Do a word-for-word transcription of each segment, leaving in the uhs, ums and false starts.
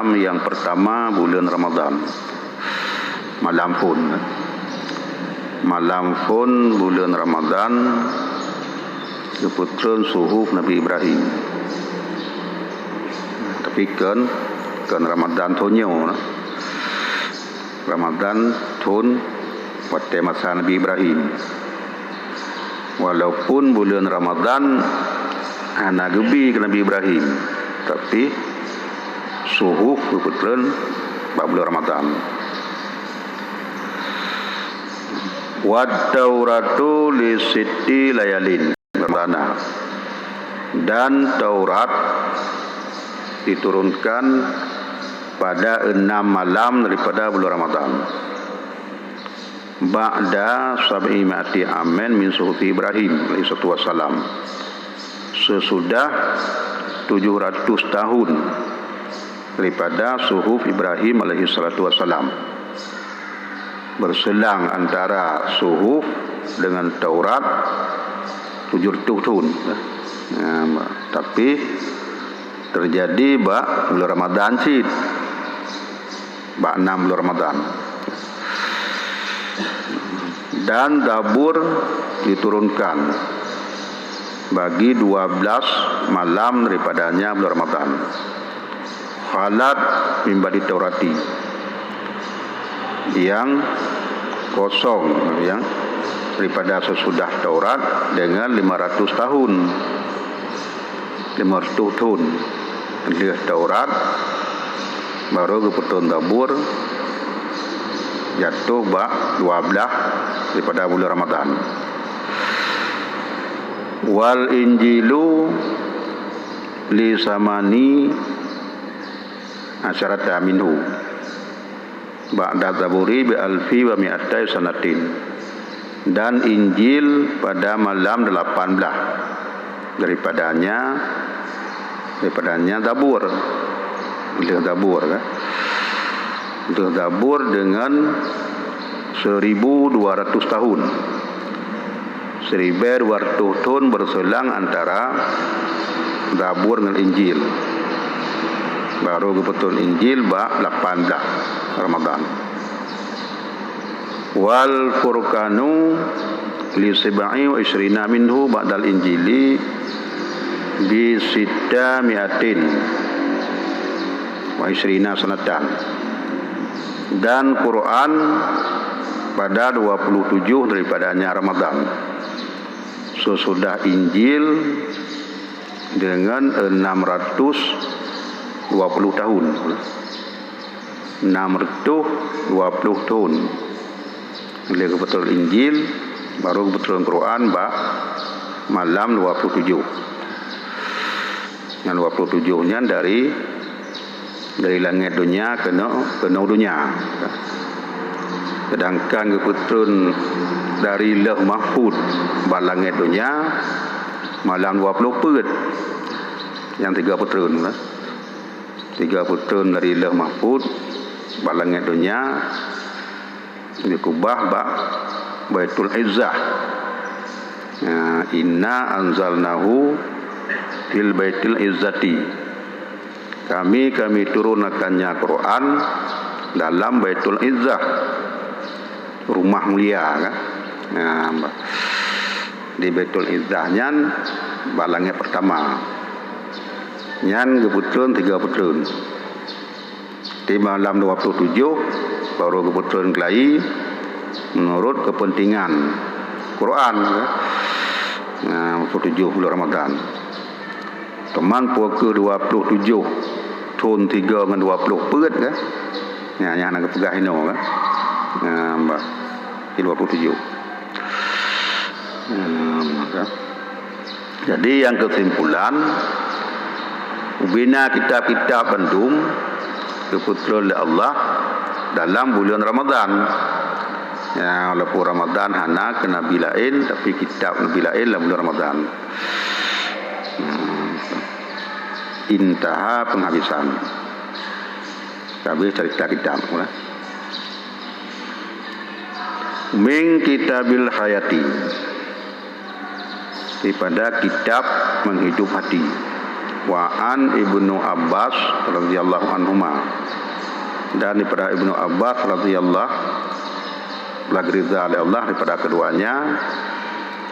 Yang pertama buleuen Ramadhan. Malam phon. Malam phon buleuen Ramadhan geupeutrön suhuf Nabi Ibrahim. Tapi kon, kon Ramadhan thon nyoe. Ramadhan thon watée masa Nabi Ibrahim. Walaupun buleuen Ramadhan hana geubi keu Nabi Ibrahim, tapi suhuf geupeutrön bak buleuen Ramadhan. Wat Tauratu li sitti layalin Ramadhana. Dan Taurat diturunkan pada enam malam daripada buleuen Ramadhan. Ba'da sab'i mi'ati amin min suhufi Ibrahim alaihi salatu wassalam. Sesudah tujuh ratus tahun daripada suhuf Ibrahim alaihi salatu wassalam. Berselang antara suhuf dengan Taurat tujuh ratus tahun. Nah, tapi terjadi bak buleuen Ramadhan cit. Bak enam buleuen Ramadhan. Dan Zabur diturunkan bagi dua belas malam daripadanya buleuen Ramadhan. Khalat min ba'di Taurati, yang kosong, yang daripada sesudah Taurat dengan lima ratus tahun. Lima ratus thon lheueh Taurat, barô geupeutrön Zabur, jatoh bak dua blaih daripada buleuen Ramadhan. Wal Injilu li samani asyarata minhu ba'da Zaburi bi alfi wa mi'atai sanatin, dan Injil pada malam delapan blaih daripadanya, daripadanya Zabur, lheueh Zabur, kan? Lheueh Zabur dengan seribu dua ratus tahun. Siribèe dua ratus thon beuselang antara Zabur ngon Injil. Barô geupeutrön Injil bak lapan blaih Ramadhan. Wal Furqanu li sib'i wa isyrina minhu ba'dal Injili bi sitta mi'atin wa isyrina sanatan. Dan Quran pada dua puluh tujuh daripadanya Ramadhan. Sesudah Injil dengan enam ratus dua puluh tahun. Enam ratus dua puluh thon. Lheueh geupeutrön Injil, barô geupeutrön Quran bak malam dua puluh tujoh. Nyang dua puluh tujoh nyan dari, dari langét donya keunoe, keunoe donya. Seudangkan geupeutrön dari Lauh Mahfuz bak langét donya malam dua puluh peuet. Nyang tiga peutrön, kan? Tiga peutrön dari Lauh Mahfuz bak langét donya, dikeubah bak Baitul Izzah. Ya, "Inna anzalnahu fil Baitil Izzati." Kami, kami turunkannya Quran dalam Baitul Izzah, rumah mulia, kan? Ya, di Baitul Izzah nyan bak langét pertama. Nyan geupeutrön tiga peutrön. Di malam dua puluh tujoh, barô geupeutrön keulayi meunurot keupeuntengan Quran, ya. Nah, dua puluh tujoh buleuen Ramadhan. Teuma peu kheueh dua puluh tujoh thon tiga ngon dua puluh peuet, kan? Nyan, nyan hana geupeugah inoe, kan? Nah, bah, di dua puluh tujoh. Nah, maka Jadi, nyang keusimpulan, ubena kitab-kitab bandum geupeutrön lé Allah dalam buleuen Ramadhan. Ya, walaupun Ramadhan hana keu nabi laén, tapi kitab nabi laén lam buleuen Ramadhan. Hmm. Intaha penghabisan. Habis cerita kitab, ya. Min kitabil hayati. Daripada kitab menghidup hati. Wa an Ibnu Abbas radhiyallahu anhuma. Dan daripada Ibnu Abbas radhiyallahu, beulah geuridah lé Allah daripada keduanya,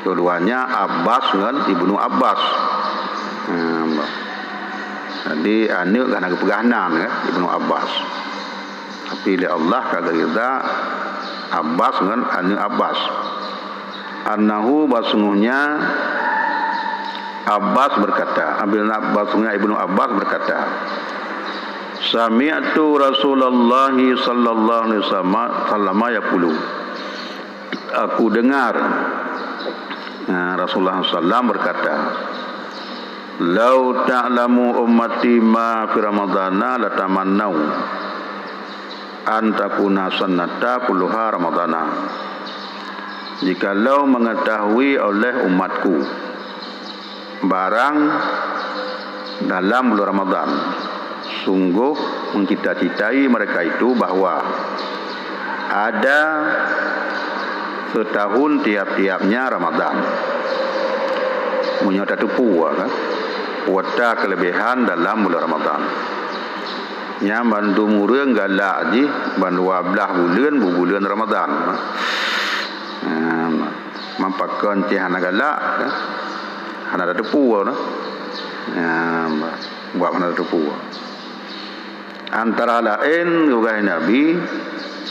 keduanya Abbas ngon Ibnu Abbas. Hmm. Jadi, aneuk ka hana geupeugah nan, ya, Ibnu Abbas. Tapi lé Allah ka geurida Abbas ngon aneuk Abbas. Annahu, bahwasungguhnya Abbas berkata, bahwasungguhnya Ibnu Abbas berkata, "Sami'tu Rasulullah sallallahu alaihi wasallam yaqulu." Aku dengar, nah, Rasulullah sallam berkata, "Lau ta'lamu ummati ma fi Ramadana latamannau an takuna sanata kulluha Ramadana." Jikalau mengetahui oleh umatku barang dalam bulan Ramadan, sungguh mengcita-citai mereka itu bahwa ada setahun tiap-tiapnya Ramadan. Meunyoe tateupeue, kan, kuota kelebihan dalam bulan Ramadan. Nyan bandum ureuëng galak jih ban dua blaih buleuen, bu buleuen Ramadan. Nah, man pakon cit hana galak, kan? Hana tateupeue, nah. Nah, buat hana tateupeue. Antara laén, geupeugah Nabi,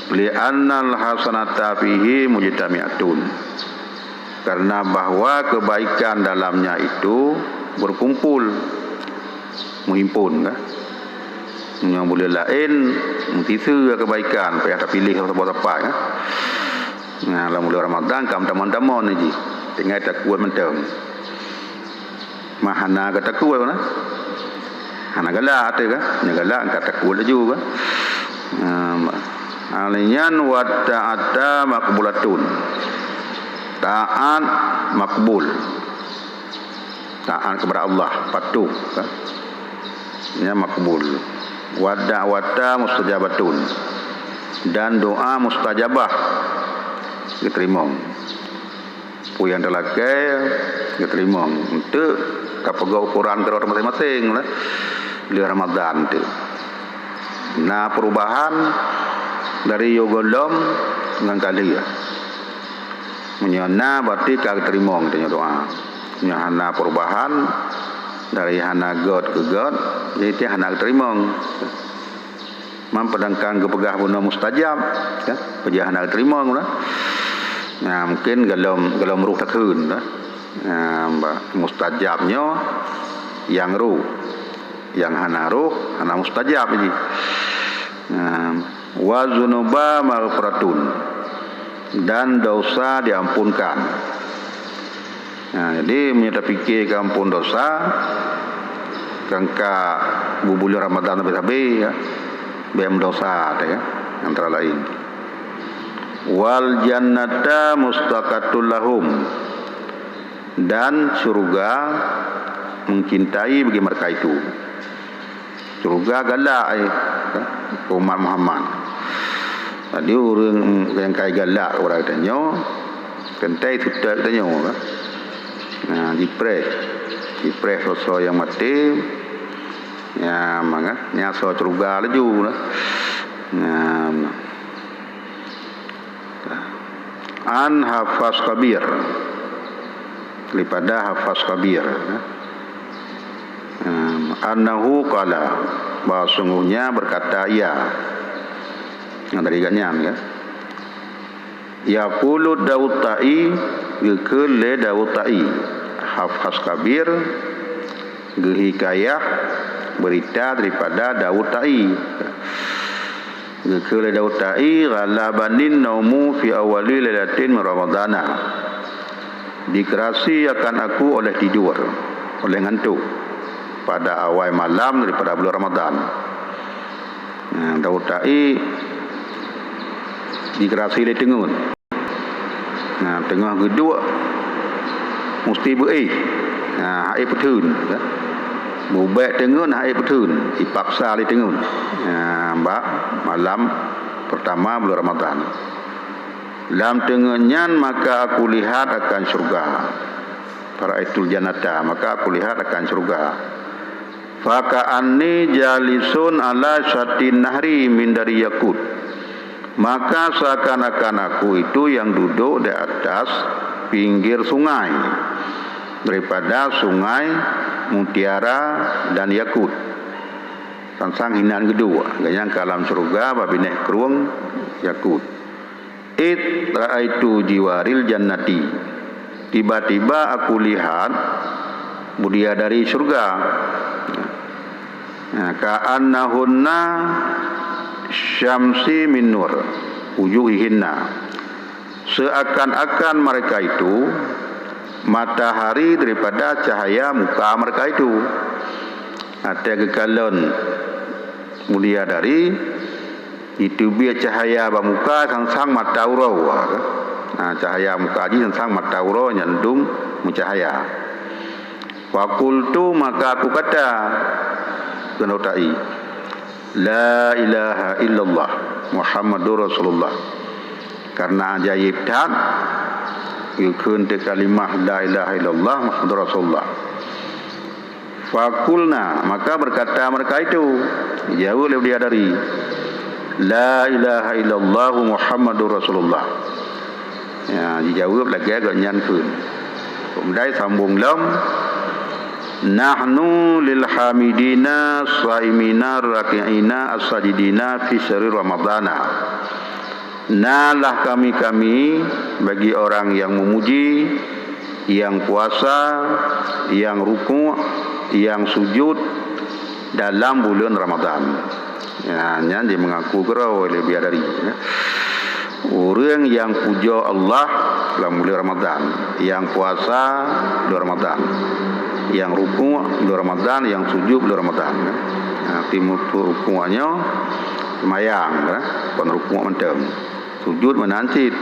"Li'annal hasanata fihi mujtami'atun." Karena bahwa kebaikan dalamnya itu berkumpul, meuhimpun, kan? Meunyoe buleuen laén, meusiseue kebaikan, payah tapiléh saboh sapat, kan? Nah, lam buleuen Ramadan, ka meutamong-tamong jih, tinggai takuet mantong. Mah hana geutakot na. Hana galak até kan? Nya galak ka takot laju kan? Nah, alinyan wa ta'ata maqbulatun. Taat makbul. Taat kepada Allah, patuh kan? Nya makbul. Wa da'wata mustajabatun. Dan doa mustajabah diterima. Peue nyang talakée geuteurimong, eunteuk ka peugah ukoran keudroe maséng-maséng lah. Lheueh Ramadan teuk na peurubahan dari yôh gohlom ngon ka lheueh. Meunyoe na, berarti ka geuteurimong tanyoe doa. Meunyoe hana peurubahan dari hana göt keu göt, jadi hana geuteurimong. Man peudangkan geupeugah bunoe mustajab, kan? Peue jih hana geuteurimong lah. Nah, mungkin gohlom, gohlom roh takheun lah. Nah, ba-, mustajab nyoe nyang roh. Nyang hana roh, hana mustajab jih. Nah, wa dzunuba maghfiratun. Dan dosa diampunkan. Nah, jadi meunyoe tapike keu amphon dosa, kan ka bu buleuen Ramadan habéh-habéh, ya, bèk meudosa, ya, antara laén. Wal jannata mustaqatul lahum, dan syurga mencintai bagi mereka itu. Syurga galak, eh, umat Muhammad. Jadi, ureuëng nyang ka galak kepada geutanyoe, teuntèe seutôt geutanyoe, kan? Nah, jipreh. Jipreh soe-soe nyang maté, nya, maka, nya soe syurga laju, lah. Nah, an Hafas Kabir. Daripada Hafas Kabir, ya. Ehm, annahu qala, bahwa sungguhnya berkata ia. Nah, dari gobnyan, ya. Yaqulu Daud Ta'i, geukheun lé Daud Ta'i. Hafas Kabir, geuhikayah beurita daripada Daud Ta'i. Geukheun lé Daud Ta'i, "Ghalabanin naumu fi awwali lailatin min Ramadana." Digerasi akan aku oleh tidur, oleh ngantuk pada awai malam daripada bulan Ramadan. Nah, Daud Ta'i digerasi lé teungeut. Nah, teungoh geuduek musti beu-éh. Nah, han éh peutheun, ya. Bubek teungeut han éh peutheun, dipaksa lé teungeut. Nah, bak malam pertama bulan Ramadan. Lam teungeut nyan maka aku lihat akan syurga. Fara'aitul jannata, maka aku lihat akan syurga. Faka'anni jalisun ala syattin nahri min dari yakut. Maka seakan-akan aku itu yang duduk di atas pinggir sungai, daripada sungai mutiara dan yakut. Sang-sang hinan geuduek, ganyang ka lam syeuruga bak binéh krueng yakut. Id ra'aitu jiwaril jannati. Tiba-tiba aku lihat bidadari syeuruga. Nah, ka'annahunna syamsi min nur wujuhihinna. Seakan-akan mereka itu matahari daripada cahaya muka mereka itu. Até geukalon bidadari, jiteubiet cahaya bak muka sang-sang mata uroe. Ha, cahaya muka jih sang-sang mata uroe nyang dum meucahaya. Fakultu, maka aku kata, keunoe ta'i, "La ilaha illallah Muhammadur Rasulullah." Karena ajaib that, geukheun teuh kalimah la ilaha illallah Muhammadur Rasulullah. Fakulna, maka berkata mereka itu, jaweueb lé bidadari, "La ilaha illallah Muhammadur Rasulullah." Ya, jijaweueb lagée gobnyan kheun. Kemudian sambung lom, "Nahnu lil hamidina saimina raki'ina as-sajidina fi syahri Ramadana." Nalah kami-kami bagi orang yang memuji, yang puasa, yang rukuk, yang sujud dalam bulan Ramadan. Ya, nyan dia mengaku keurau lé bidadari, ya. Ureuëng nyang pujoe Allah lam buleuen Ramadhan, nyang puasa buleuen Ramadhan, nyang rukuk buleuen Ramadhan, nyang sujud buleuen Ramadhan. Nah, timu rukuk nyoe seumayang, kon rukuk mantong. Sujud meunan cit.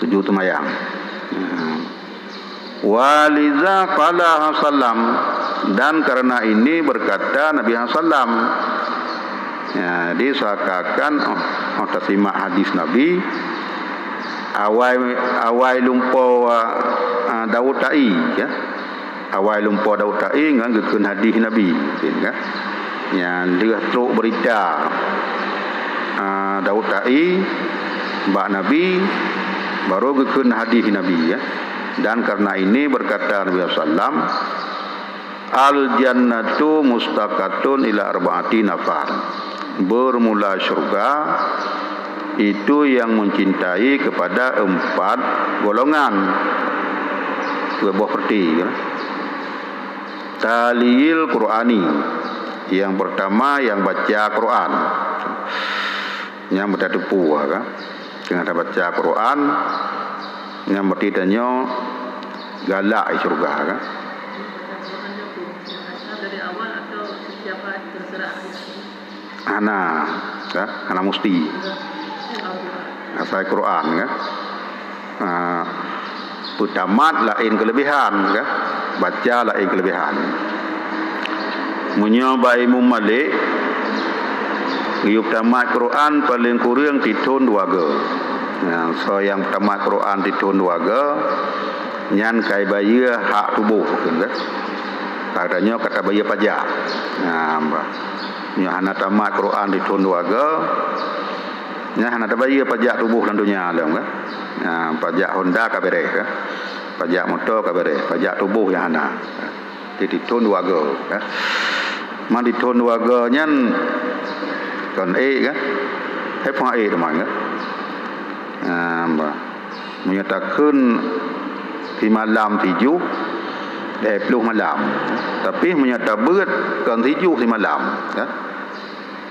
Sujud seumayang. Nah. Waliza qala sallam, dan karena ini berkata Nabi sallam. Ya, jadi seakan-akan, oh, oh, tasimak hadis Nabi, awai, awai lumpoe, ah, Daud Ta'i, ya. Awai lumpoe Daud Ta'i ngon geukheun hadis Nabi, ya. Nyan lheueh trok beurita, ah, Daud Ta'i bak Nabi, baru geukheun hadis Nabi, ya. Dan karena ini berkata Nabi sallam, "Al-jannatu mustaqatun ila arba'ati nafar." Bermula syurga itu yang mencintai kepada empat golongan. Dua boh perti, ya. Taliyil Qur'ani. Yang pertama, yang baca Quran. Nyang beutateupeue, kan? Teungoh tabaca Quran, nyan berarti tanyoe galak i syeuruga, kan? Hana, kan? Hana musti. Asai Quran, kan? Ah, peutamat laén keuleubiehan, kan? Baca laén keuleubiehan. Meunyoe bak Imam Malik, geuyue peutamat Quran paleng kureueng sithon dua goe. Nah, soe nyang peutamat Quran sithon dua goe, nyan ka ibayeue hak tuboh, kan? Ka tanyoe ka tabayeue pajak. Nah, bah. Nyoe hana tamat Quran sithon dua goe, nyan hana tabayeue pajak tuboh lam donya lom, kan? Nah, pajak honda ka bereh, kan? Pajak moto ka bereh, pajak tuboh nyang hana. Di sithon dua goe, ya. Man sithon dua goe nyan kon ék, kan? Hai phon ék teuma, kan? Ah, bah. Meunyoe takheun simalam sijuh, lhèe ploh malam. Tapi meunyoe tabeuet kon sijuh simalam, ya.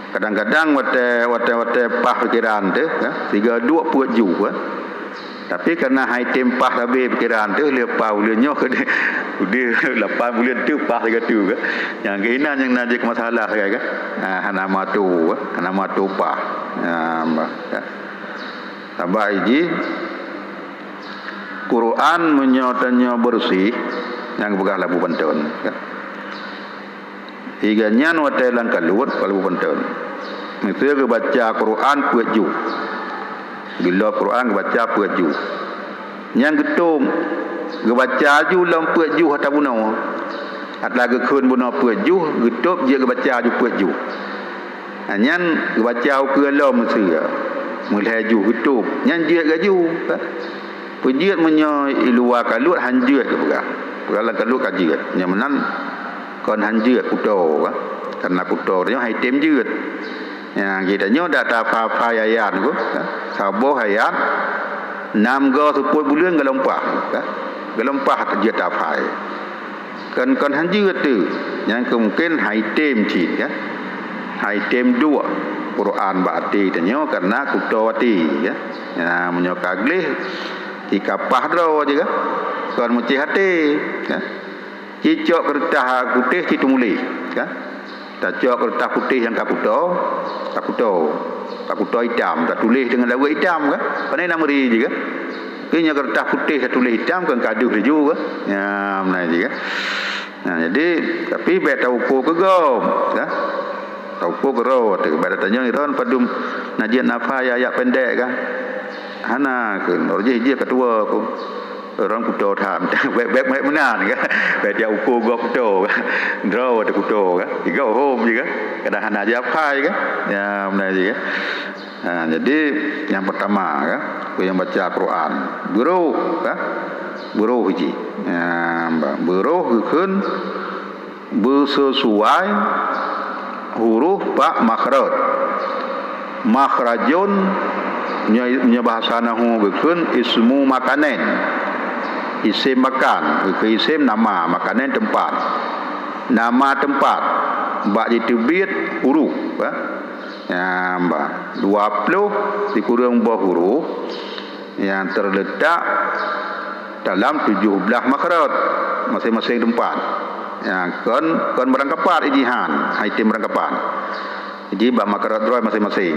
Kadang-kadang watèe, watèe-watèe paih pikeran teuh, ya, sigoe duek peuet juh, ya. Tapi kareuna hai tem paih sabé pikeran teuh, lheuh paih buleuen nyoe keudéh, udeh lapan buleuen teuh paih sigoe teuh, ya. Nyang keuh inan nyang na jeuet keu masalah, ya, kan? Ah, hana meuato, ya, hana meuato paih. Ya, bah, ya. Sabab jih Quran meunyoe tanyoe beureuséh, nyang geupeugah labu panton, ya. Sigoe nyan watèe lam kalot, labu panton. Miseue geubaca Quran peuet juh. Geulop Quran geubaca peuet juh. Nyang geutom, geubaca ju lom peuet juh ata bunoe. Ata geukheun bunoe peuet juh, geutôb jeuet geubaca ju peuet juh. Ha, nyan geubaca ukeue lom meuseu. Meulhèe juh geutôb, nyan jeuet geuju, kan? Peujeuet meunyoe i luwa kaluet han jeuet geupeugah. Peugah lam kaluet ka jeuet. Nyan meunan kon han jeuet kuto, kan? Karena kuto nyoe han item jeuet. Nyang geutanyoe dak taphai-phai ayat nyoe, kan? Saboh ayat, nam go seupôt buleuen geulompah, kan? Geulompah jeuet taphai. Kon, kon han jeuet teuh. Nyang keu mungken han item cit, kan? Han item duek Quran bak até tanyoe karena kuto até, kan? Ya, meunyoe ka gleh, jikapah droe jih, kan? Kon meucéh até, kan? Cicok keureutah putéh cit tumuléh, kan? Tacok keureutah putéh nyang ka kuto, ka kuto, ka kuto itam, tatuléh deungon lawét itam, kan? Pane na meuri jih, kan? Tapi nyoe keureutah putéh tatuléh itam, kan ka deuh laju, kan? Ya, meunan jih, kan? Nah, jadi, tapi bèk tauko keu gob, kan? Tauko keu droe, bèk tanyoe droe padum na jeuet naphai ayat-ayat pendek, kan? Hana, keu droe jih, jih keudua pun. Ureueng kuto that, bèk, bèk, bèk meunan, kan? Bèk tauko gob kuto, kan? Droe teukuto, kan? Igob hom jih, kan? Kadang hana jiphai, kan? Ya, meunan jih, kan? Ha, jadi, nyang peurtama, kan? Keu nyang baca Quran. Beuroh, kan? Beuroh jih. Ya, ba-, beuroh geukheun beuseusuai huruf bak makhraj. Makhrajun, nyoe, nyoe bahasa nahwu geukheun ismu makanin. Isem makan, geukheun isem nama, makanin teumpat. Nama teumpat, bak jiteubiet huruf, eh. Nyang ba, dua ploh sikureueng boh huruf nyang teuletak dalam tujoh blaih makhraj, maséng-maséng teumpat. Nyang kon, kon barangkapat iji han, han item barangkapat. Iji bak makhraj droe maséng-maséng.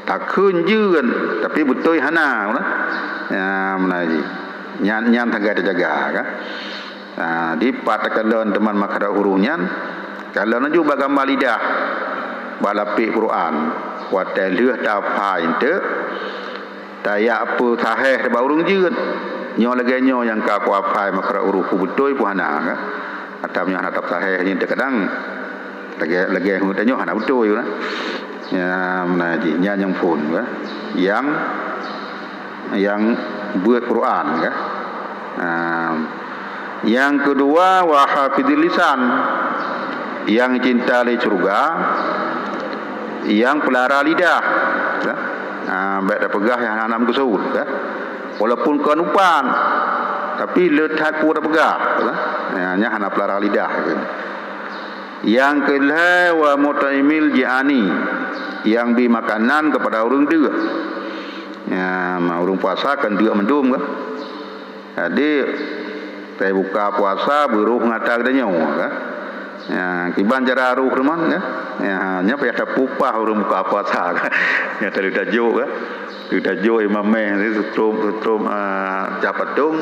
Takheun jeuet, tapi beutôi hana, ya, meunan jih. Nyan, nyan sagai teujaga, kan? Ha, dipat takalon teuma makhraj huruf nyan, kalon laju bak gamba lidah, bak lapék Quran. Watèe lheueh taphai eunteuk, tajak peusahéh bak ureueng jeuet. Nyoe lagèe nyoe nyang ka kuaphai makhraj huruf beutôi peue hana, kan? Atawa nyoe hana tapeusahéh nyan teukadang lagèe, lagèe nyoe hana beutôi, kan? Ya, meunan jih, nyan nyang phôn, kan? Nyang nyang beuet Quran, kan? Ha. Nyang keudua, wa hafidhil lisan, nyang cinta lé syeuruga, nyang peulara lidah, kan? Ha, bèk tapeugah nyang hana meukeusut, kan? Walaupun kon upan, tapi le that peue tapeugah, kan? Ha, nyan hana peulara lidah, kan? Nyang keulhèe, wa mut'imil ji'ani, nyang bi makanan keupada ureueng deuk. Ya, ma ureueng puasa kan deuk mandum, kan? Jadi, watèe buka puasa beuroh ngon ata geutanyoe, kan? Ya, kiban cara roh teuma, kan? Ya, nyan payah tapupah ureueng buka puasa, kan? Nyan taleuh tajok, kan? Taleuh tajok imam meh, seutrôm, seutrôm, ah, cap atong,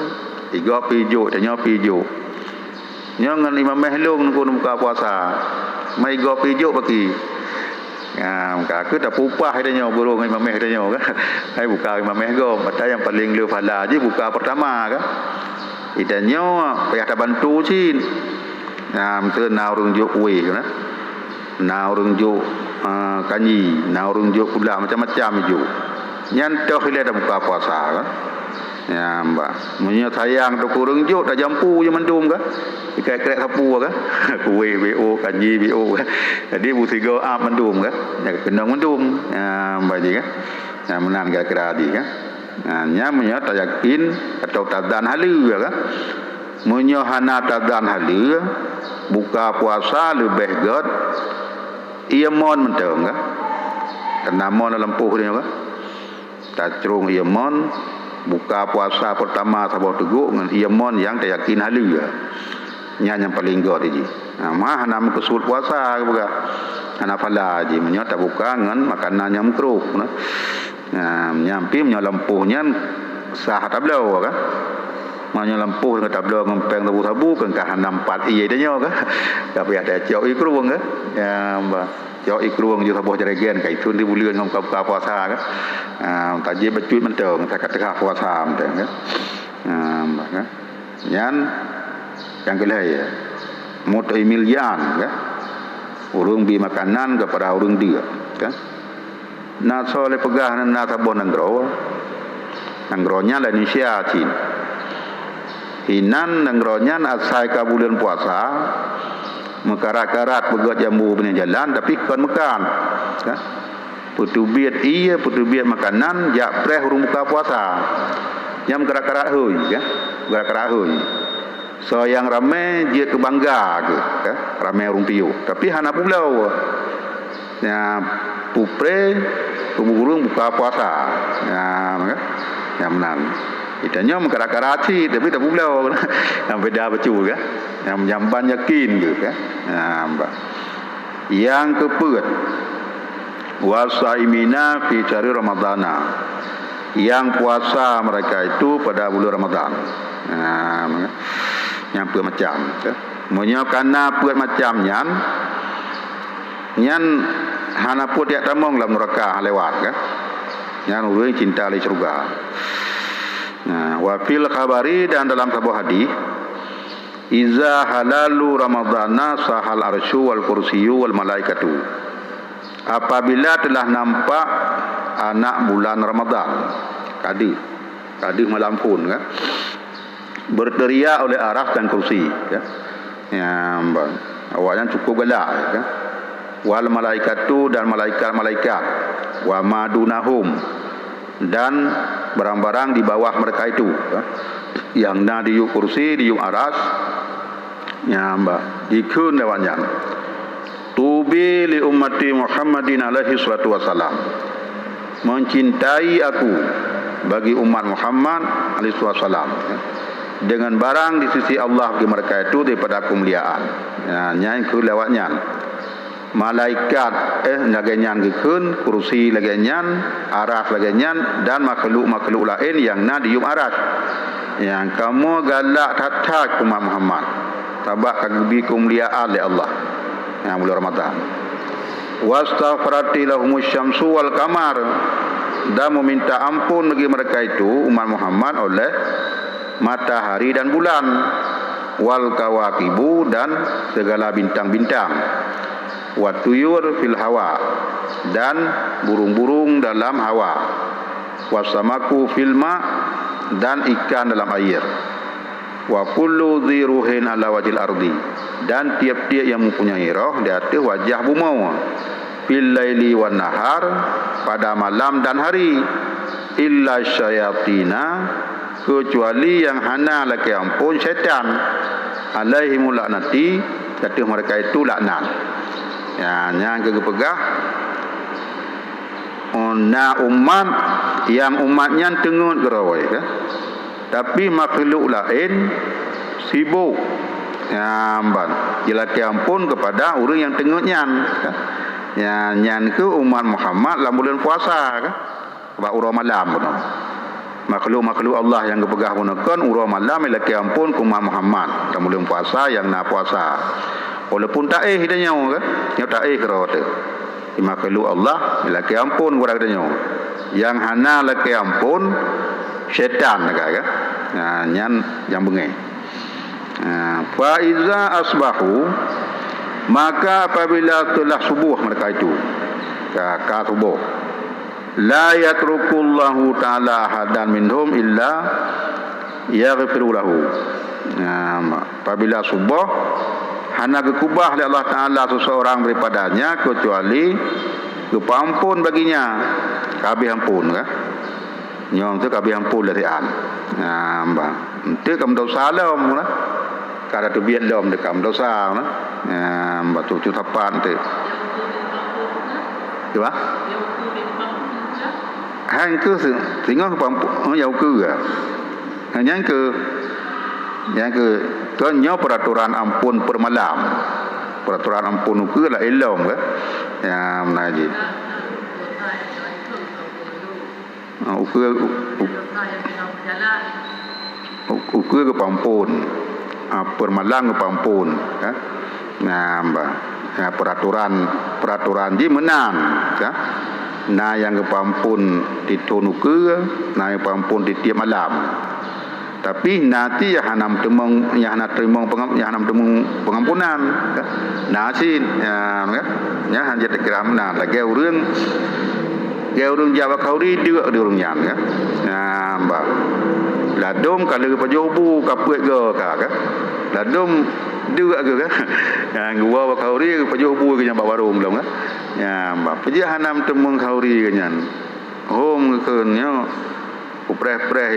igob pih jok, tanyoe pih jok. Nyoe ngon imam meh lôn keu buka puasa. Mai gob pih jok baki. Ya, meuka keuh tapupah tanyoe beuroh ngon imam meh tanyoe, kan? Hai buka imam meh gob, ata nyang paleng le pahala jih buka peurtama, kan? Di tanyoe payah tabantu cit. Nah, miseue na ureueng jok kueh, kan? Na ureueng jok, eh, kanji, na ureueng jok gula, macam-macam jok. Nyan toh ilèe tabuka puasa, kan? Nyan bah. Meunyoe sayang teuh keu ureueng jok, tajampu jih mandum, kan? Ikrek-krek sapu, kan? Kueh B O, kanji B O, kan? Jadi, beusigoe ap mandum, kan? Nyan keunong mandum. Nyan bah jih, kan? Nyan meunan kira-kira jih, kan? Nyan, nyan meunyoe tayakin atawa tazan haleue, kan? Meunyoe hana tazan haleue, buka puasa leubeh gèt ié mon mantong, kan? Karena mon lam lampôh nyoe, kan? Tacrông ié mon, buka puasa peurtama saboh teugok ngon ié mon nyang tayakin haleue. Nyan nyang paleng gèt jih. Nah, ma hana meukeusut puasa, geupeugah. Hana pahala jih meunyoe tabuka ngon makanan nyang meukrôh, nah. Nah, nyan pih meunyoe lampôh nyan sah tabloe, kan? Meunyoe lampôh ngon tabloe ngon péng sabu-sabu, kan ka hana meupat ié tanyoe, kan? Ka payah tacok ié krueng, kan? Ya, bah. Cok ié krueng jih saboh jregen, ka ithôn di buleuen ngon buka-buka puasa, kan? Ah, tajép bacut mantong, ka teuhah puasa mantong, kan? Ah, bah, kan? Nyan nyang keulhèe, ya. Mut'imil ji'an, kan? Ureuëng bi makanan kepada ureuëng deuk, kan? Na soe lé peugah na saboh nanggroe. Nanggroe nyan lah Indonesia cit. Inan nanggroe nyan asai ka buleuen puasa, meukarat-karat peugöt jambu bak jalan, tapi kon meukan, kan? Peuteubiet ié, peuteubiet makanan, jak preh ureuëng buka puasa. Nyan meukarat-karat hôi, kan? Meukarat-karat hôi. Soe nyang ramé jeuet keu bangga keuh, kan? Ramé ureuëng piôh. Tapi hana peubloe. Nyan pupreh, ureuëng buka puasa. Nyan, kan? Nyan meunan. Geutanyoe meukarat-karat cit, tapi tapeubloe. Nyan beda bacut, kan? Nyan, nyan ban yakin keuh, kan? Nyan ban. Nyang keupeuet, wasaimina fi syahri Ramadana, nyang puasa mereka itu pada bulan Ramadan. Nah, nyang peuet macam, ya. Meunyoe kana peuet macam nyan, nyan hana peue jak tamong lam nuraka lewat, kan? Nyan ureuëng cinta lé syeuruga. Nah, wa fil khabari, dan dalam saboh hadis, "Iza halalu Ramadana sahal arsyu wal kursiyyu wal malaikatu." Apabila telah nampak anak bulan Ramadan, ka deuh, ka deuh malam phon, kan? Berteriak oleh aras dan kursi, ya. Ya, awaknyan cukup galak, ya, kan? Wal malaikatu, dan malaikat-malaikat, wa madunahum, dan barang-barang di bawah mereka itu, ya. Nyang na di yup kursi, di yup aras, nyan bah, dikheun lewat nyan, "Tubi li ummati Muhammadin alaihi salatu wassalam." Mencintai aku bagi umat Muhammad alaihi salatu wassalam, dengan barang di sisi Allah bagi mereka itu daripada kemuliaan. Nah, nyan keu lewat nyan. Malaikat, eh, lagée nyan geukheun, kursi lagée nyan, aras lagée nyan, dan makhluk-makhluk laén nyang na di yup aras. Nyang kamoe galak that-that keu umat Muhammad, sabab ka geubri keumuliaan lé Allah nyang buleuen Ramadhan. "Wastaghfarati lahumus syamsu wal qamar," dan meminta ampun bagi mereka itu, umat Muhammad, oleh matahari dan bulan, "wal kawakibu," dan segala bintang-bintang. "Wa tuyur fil hawa," dan burung-burung dalam hawa. "Wasamaku fil ma," dan ikan dalam air. "Wa kullu dzi ruhin ala wajhil ardi," dan tiep-tiep nyang mempunyai roh di ateueh wajah bumoe. "Fil laili wan nahar," pada malam dan hari. "Illa syayatina," kecuali nyang hana lakée amphon syaitan. "Alaihimul laknati," di ateueh mereka itu laknat. Ya, nyan keuh geupeugah, na umat nyang umat nyan teungeut geurawai, kan? Tapi makhluk laén sibok, ya, ban jilakée amphon keupada ureuëng nyang teungeut nyan, kan? Ya, nyan keuh umat Muhammad lam buleuen puasa, kan? Bak uroe malam bunoe. Makhluk-makhluk Allah nyang geupeugah bunoe kon uroe malam ilakée amphon keu umat Muhammad lam buleuen puasa nyang na puasa. Walaupun taéh geutanyoe, kan? Nyoe taéh keudroe teuh. Di makhluk Allah ilakée amphon keupada geutanyoe. Nyang hana lakée amphon syaitan, kan? Nah, nyan nyang beungéh. Nah, fa iza asbahu, maka apabila telah subuh mereka itu, ka, ka subuh, "La yatrukullahu ta'ala ahadan minhum illa yaghfiru lahu." Nah, apabila suboh, hana geukubah lé Allah Ta'ala seseorang daripadanya kecuali geupeuamphon baginya. Ka habéh amphon, kan? Nyoe teuh ka habéh amphon lé sian. Nah, bah. Enteuk ka meudosa lom, kan? Ka teubiet lom deuh ka meudosa, nah. Nah, bah, tu, tu sapat enteuk. Cuba? Hai keuh se-, singoh peuamphon, oh, ya, ukeue. Nyan keuh, nyan keuh, kon nyoe peraturan amphon per malam. Peraturan amphon ukeue laén lom, kan? Ya, meunan jih. Ah, ukeue, u-, u-, u-, ukeue geupeuamphon. Ah, per malam geupeuamphon, kan? Nah, bah. Ya, peraturan, peraturan jih meunan, kan? Na nyang geupeuamphon di thon ukeue, na nyang geupeuamphon di tiep malam. Tapi na cit nyang hana meuteumong, nyang hana teurimong pengam-, nyang hana meuteumong pengampunan, kan? Na cit, ya, kan? Nyan hana jeuet kira meunan. Lagèe ureueng, lagèe ureueng jak bak khauri, deuk di ureueng nyan, kan? Ya, bah. Ladôm ka lheueh pajoh bu, ka peuet goe ka, kan? Ladôm deuk geuh, kan? Ya, geuwoe bak khauri, pajoh bu geuh nyan bak warong lom, kan? Ya, bah. Peue jeuet hana meuteumong khauri geuh nyan. Hom geukheun nyoe, kupreh-preh,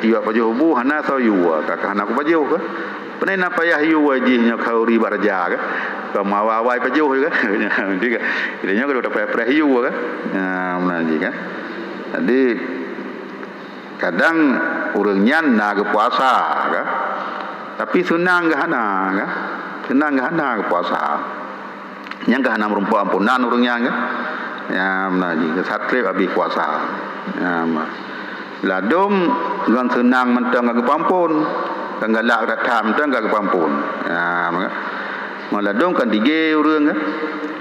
yue pajoh bu hana soe yue, ka, ka hana kupajoh, kan? Pane na payah yue jih nyoe khauri bak raja, kan? Ka meuawai-awai pajoh, kan? Jadi, kan? Jadi nyoe ka tapreh-preh yue, kan? Nah, meunan jih, kan? Jadi, kadang ureueng nyan na geupuasa, kan? Tapi seunang geuh hana, kan? Seunang geuh hana geupuasa. Nyang ka hana meurumpok ampunan ureueng nyan, kan? Ya, meunan jih, geusatrép abéh puasa. Ya, ma-, ladôm ngon seunang mantong ka geupeuampon, kan galak that-that mantong ka geupeuampon. Ya, maka, ma ladôm kan digé ureueng, kan?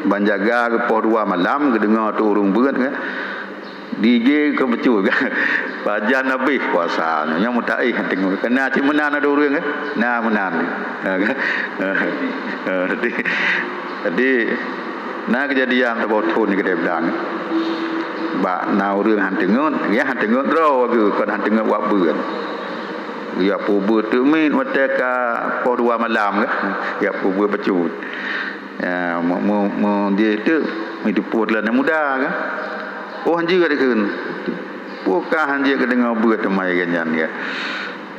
Ban jaga geupoh dua malam, geudeungoe tu ureueng beuet, kan? Digé keu bacut, kan? Pajan abéh puasa. Nyoe mutaéh teungoh. Kena cit meunan ada ureueng, kan? Na meunan. Ha, kan? Ha, jadi, jadi, na keujadian saboh thon di Keudè Blang. Bak na ureueng han teungeut, ya han teungeut droe geuh, kon han teungeut wak beuet. Ya peubuet teuk miet watèe ka poh dua malam, kan? Ya peubuet bacut. Ya, mu-, mu-, mu-, jih teuk, meudipue lé aneuk muda, kan? Oh, han jeuet dikheun. Peue ka han jeuet keudeungoe beuet teuma lagèe nyan, kan?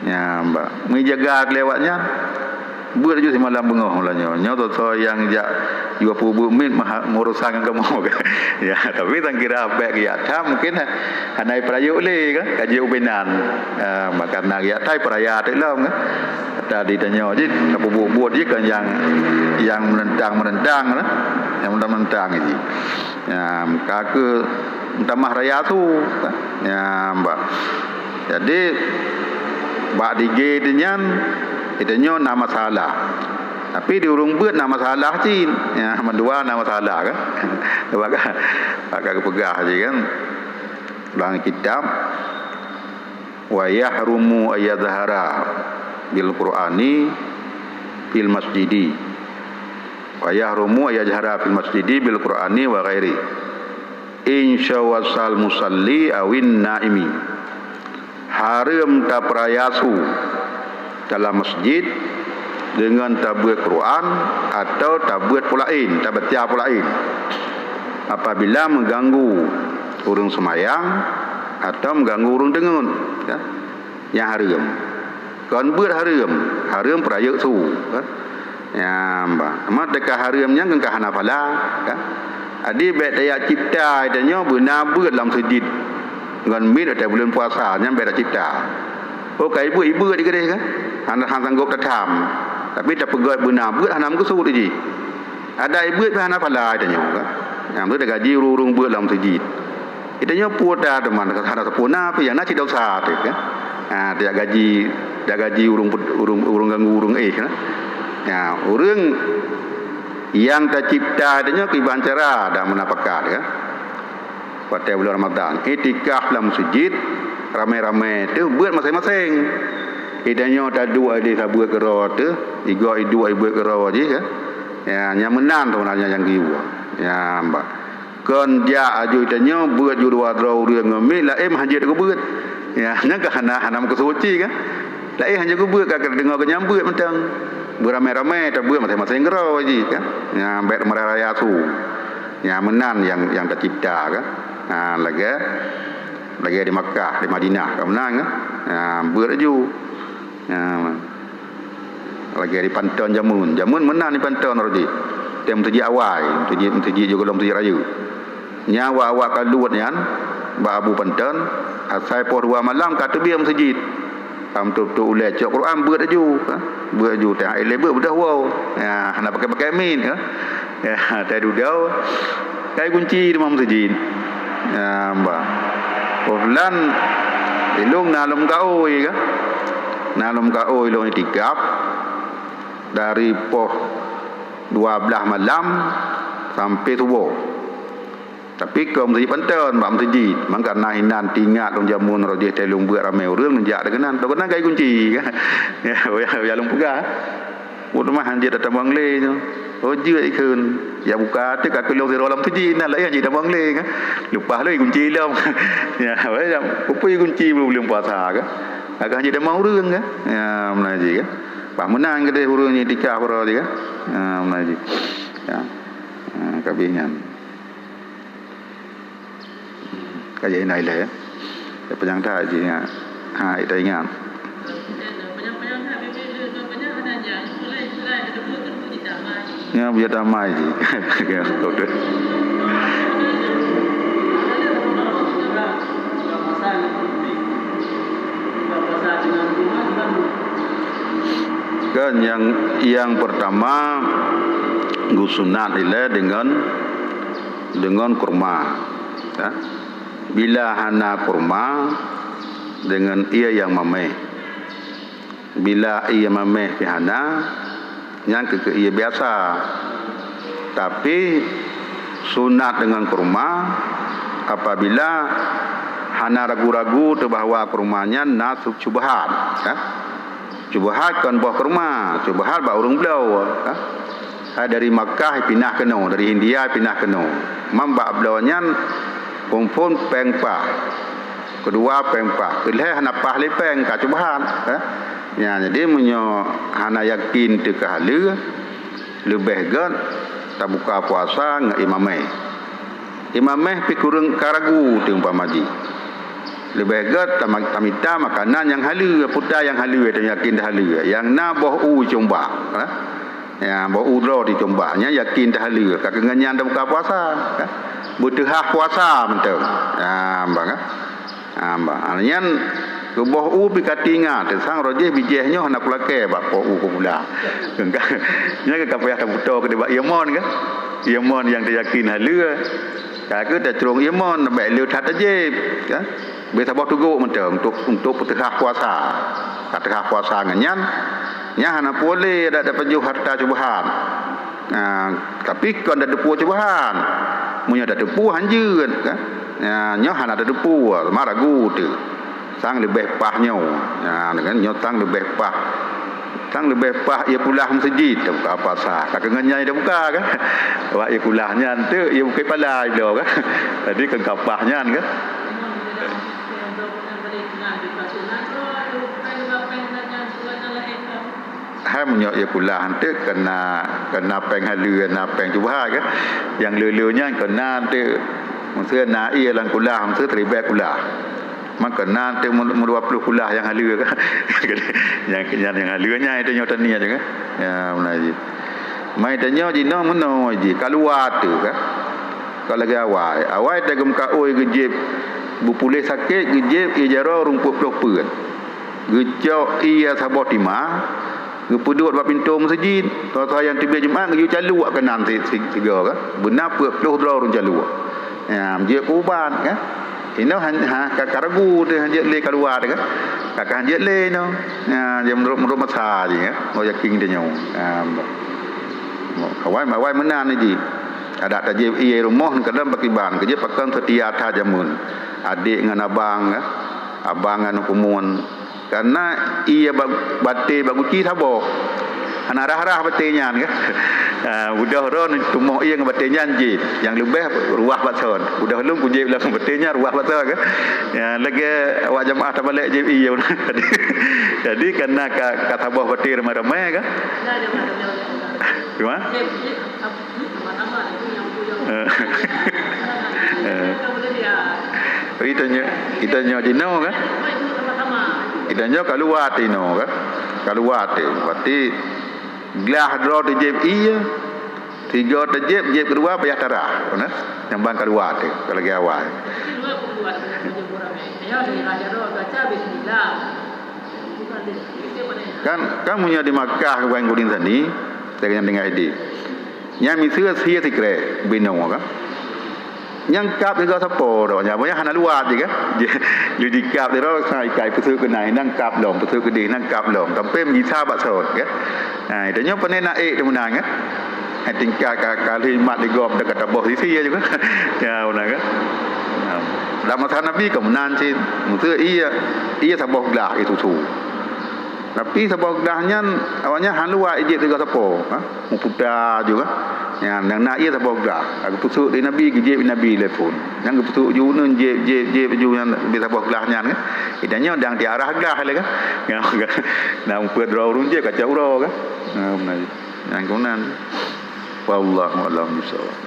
Nyan, bah. Meujaga lé awak nyan. Beuet laju simalam beungoh ulah nyoe. Nyoe soe-soe nyang jak dua puluh beuet miet meuha-, meurusan ngon kamoe, kan? Ya, tapi sangkira bèk geujak tham, mungkin ha-, hana jipeurayeuk lé, kan? Ka jeuet ubé nan. Ah, maka na geujak tham, peuraya teuk lom, kan? Tadi tanyoe jih, tapeubuet-buet jih kan nyang, nyang meunentang-meunentang lah. Nyang meunentang-meunentang jih. Ya, ka keu meutamah raya su, kan? Ya, bah. Jadi, bak digé nyan, geutanyoe na masalah. Tapi di ureueng beuet na masalah cit. Ya, mandua na masalah, kan? Sebab ka, ka geupeugah jih, kan? Lam kitab, "Wa yahrumu ayyadhhara bil Qur'ani fil masjidi. Wa yahrumu ayyadhhara fil masjidi bil Qur'ani wa ghairi. In syawasal musalli awin naimi." Hareuem tapeuraya su dalam masjid deungon tabeuet Quran atawa tabeuet peue laén, tabaca peue laén. Apabila meuganggu ureueng seumayang atawa meuganggu ureueng deungon, ya. Nyan hareuem. Kon beuet hareuem, hareuem peurayeuk su, kan? Nyan, bah. Teuma teuka hareuem nyan kan ka hana phala, kan? Jadi bèk tajak cipta tanyoe beuna beuet lam seujid ngon miet watèe buleuen puasa, nyan bèk tacipta. Oh, ka ibeuet, ibeuet di keudéh, kan? Hana, hana sanggob tatham. Tapi tapeugöt beuna beuet hana meukeusut jih. Adak ibeuet pih hana phala tanyoe, kan? Nyang tu tagaji ureueng-ureueng beuet lam seujid. Geutanyoe peue ta teuma hana sempurna pih, nyang na cit desya teuh, kan? Ha, tajak gaji, tajak gaji ureueng, ureueng, ureueng ganggu ureueng éh, kan? Ya, ureueng nyang tacipta tanyoe kiban cara dan meunapakat, kan? Watèe buleuen Ramadhan, iktikaf lam seujid, ramé-ramé teuh beuet maséng-maséng. Geutanyoe taduek di sabeue keudroe teuh, igoe iduek ibeuet keudroe jih, kan? Ya, nyan meunan sebenarnya nyang geuyue. Ya, bah. Kon jak aju tanyoe beuet ju dua droe ureueng ngon miet laén han jeuet keu beuet. Ya, nyan ka hana, hana meukeusut cit, kan? Laén han jeuet keu beuet, ka keudeungoe keu nyang beuet mantong. Beuramé-ramé tabeuet maséng-maséng keudroe jih, kan? Ya, bèk meuraya su. Ya, meunan nyang, nyang tacipta, kan? Ha, lagèe, lagèe di Makkah, di Madinah, ka meunan, kan? Ya, beuet aju. Ya, lagèe di Panton jameun. Jameun meunan di Panton roh jih. Tem meuseujid awai, meuseujid, meuseujid ju gohlom meuseujid rayeuk. Nyan awak-awak ka luwat nyan bak Abu Panton, asai poh dua malam ka teubiet meuseujid. Ka meutot-tot ulèe cok Quran beuet aju, ha? Beuet aju, teuh ilèe beuet beudôh woe. Ya, hana pakai-pakai miet, ha? Ya, tai dudoe, kai kunci teuma meuseujid. Ya, bah. Poh bulan, ilôn na lom gaoi, kan? Na lom gaoi lôn iktikaf dari poh dua blaih malam sampai suboh. Tapi kon meuseujid panton, bak meuseujid. Mangkana hinan tingat lôn jameun roh jih teuh lôn beuet ramé ureuëng, lôn jak deungon nan. Toh keunan kai kunci, kan? Ya, ya, ya lôn peugah. Buet mah han jeuet tamong lé nyoe. Oh, jeuet ikheun. Ya buka teuk ka keulong sidroe lam meuseujid, nan laén jeuet tamong lé, kan? Leupah lé kunci lom. Ya, ya, peue kunci buleuen puasa, kan? Agak jeuet tamong ureuëng, kan? Ya, meunan jih, kan? Bah meunan keudeh ureuëng nyan itikaf baroe jih, kan? Ya, meunan jih. Ya. Ha, kabeh nyan. Ka jai na ilée, ya. Ya, panyang that jih, ya. Ha, ita ingat. Ya, buya damai jih. Ya, betul. Kan yang, yang pertama, geusunat ilée dengan deungon kurma. Ya. Bila hana kurma, deungon ié nyang mamèh. Bila ié mamèh pih hana, nyan keu, keu ié biasa. Tapi, sunat deungon kurma apabila hana ragu-ragu teuh bahwa kurma nyan na su-, syubhat. Ya. Syubhat kon boh kurma, syubhat bak ureuëng bloe, ha? Hai dari Makkah pinah keunoe, dari India pinah keunoe. Mam bak bloe nyan phon-phon péng paih. Keudua péng paih. Keulhèe hana paih lé péng ka syubhat, ha? Nya, jadi meunyoe hana yakin teuh keu haleue, leubeh gét tabuka puasa ngon ié mamèh. Ié mamèh pih kureueng ka ragu teuh umpama jih. Leubeh gét tama-, tamita makanan nyang haleue, peue nyang haleue, teuyakin haleue. Nyang na boh u cumbak, ha? Ya, boh u droe di cumbak, nyan yakin haleue. Ka keu ngon nyan tabuka puasa, ha? Beuteuhah puasa mantong. Ya, bang, ha? Ha, bang. Ha, nyan keu boh u pih ka tingat, sang roh jih bijéh nyoe hana kulakée bak boh u kupula. Nyan ka payah taputo keudeh bak ié mon, kan? Ié mon nyang teuyakin haleue. Ka keuh tacrông ié mon, bèk le that tajieb, kan? Bèk saboh teugok mantong untuk, untuk peuteuhah puasa. Ka teuhah puasa ngon nyan, nyan hana puléh adak tapajoh harta syubhat. Nah, tapi kon tateupeue syubhat. Meunyoe tateupeue han jeuet, kan? Nah, nyoe hana tateupeue, ma ragu teuh. Sang leubeh paih nyoe. Nah, dengan nyoe sang leubeh paih. Sang leubeh paih ié kulah meuseujid tabuka puasa. Ka keu ngon nyan tabuka, kan? Wak ié kulah nyan teuk ié bukét pala bloe, kan? Jadi kon ka paih nyan, kan? Hai meunyoe ié kulah teuk keu na, keu na péng haleue, na péng syubhat, kan? Nyang le-le nyan keu na teuk, meuseu na ié lam kulah, meuseu taribèe kulah. Maka na teuk meu-, meudua ploh kulah nyang haleue, kan? Nyang, nyang, nyang haleue nyan tanyoe taniet, kan? Ya, meunan jih. Mai tanyoe jinoe meunoe jih, ka luwa teuh, kan? Ka lagèe awai. Awai teuh geumeukaôi geujieb, beupuléh sakét, geujieb ié jaroe rumpok ploh peuet. Geucok ié saboh timah, geupeuduek bak pintoe meuseujid. Toh-toh nyang teubiet Jumat geuyue caluek keunan si-, si-, sigoe, kan? Beuna peuet ploh droe ureueng caluek. Ya, jeuet keu ubat, kan? Inoe han-, ha, ka, ka ragu teuh han jeuet lé ka luwa teuh, kan? Ka, ka han jeuet lé inoe. Ya, jeuet meunurot, meunurot masa jih, kan? Ngon yakin tanyoe. Ya, awai, awai meunan jih. Adak tajieb ié rumoh kadang pakriban, keujeuet pakon seutia that jameun. Adék ngon abang, kan? Abang ngon kumun. Karena ié ba-, batée bak guci saboh. Hana rhah-rhah batée nyan, kan? Ah, beudôh droe tumoh ié ngon batée nyan jih. Nyang leubeh ruah bak son. Beudôh lôn kujieb lam batée nyan ruah bak son, kan? Ya, lagèe awak jamaah tabalek jieb ié. Jadi, jadi karena ka, ka saboh batée ramé-ramé, kan? Cuma? Eh. Eh. Tapi tanyoe, tanyoe jinoe, kan? Tanyoe ka luwa teuh inoe, kan? Ka luwa teuh. Berarti glah droe teujieb ié, sigoe teujieb, jieb keudua payah tarhah, nah. Nyang ban ka luwa teuh, ka lagèe awai. Kan, kan meunyoe di Makkah, Tuan Gurèe Sani, saya nyang tinggai di. Nyang miseue sie sikrek binoe, kan? Nyang kab sigoe sapo droe, nyan, nyan hana luwat jih, kan? Lheuh jikab sidroe, sang ikai peuseuet keunan, inan kab lom, peuseuet keudeh, inan kab lom. Sampai meugisa bak sot, kan? Ha, tanyoe pane na ék teuh meunan, kan? Hai tingkat ka kali mat di gob dah kata boh sisi ya juga. Ya, beuna kan? Nah, lam masa Nabi ka meunan cit. Maksud iya, iya saboh glah itu su. Tapi saboh glah nyan awaknyan han luwa ijép sigoe sapo, ha? Muputa juga. Nyan, nyang na iya saboh glah. Ka geupeusuk di Nabi, geujép Nabi lé phon. Nyang geupeusuk ju neun jép, jép, jép ju nyan di saboh glah nyan kan. Idan nyoe dang di arah glah lé kan. Nah, mupeue droe ureueng jép kacau uroe kan. Nah, beuna. Nyang keunan. Wallahu a'lam bishawab.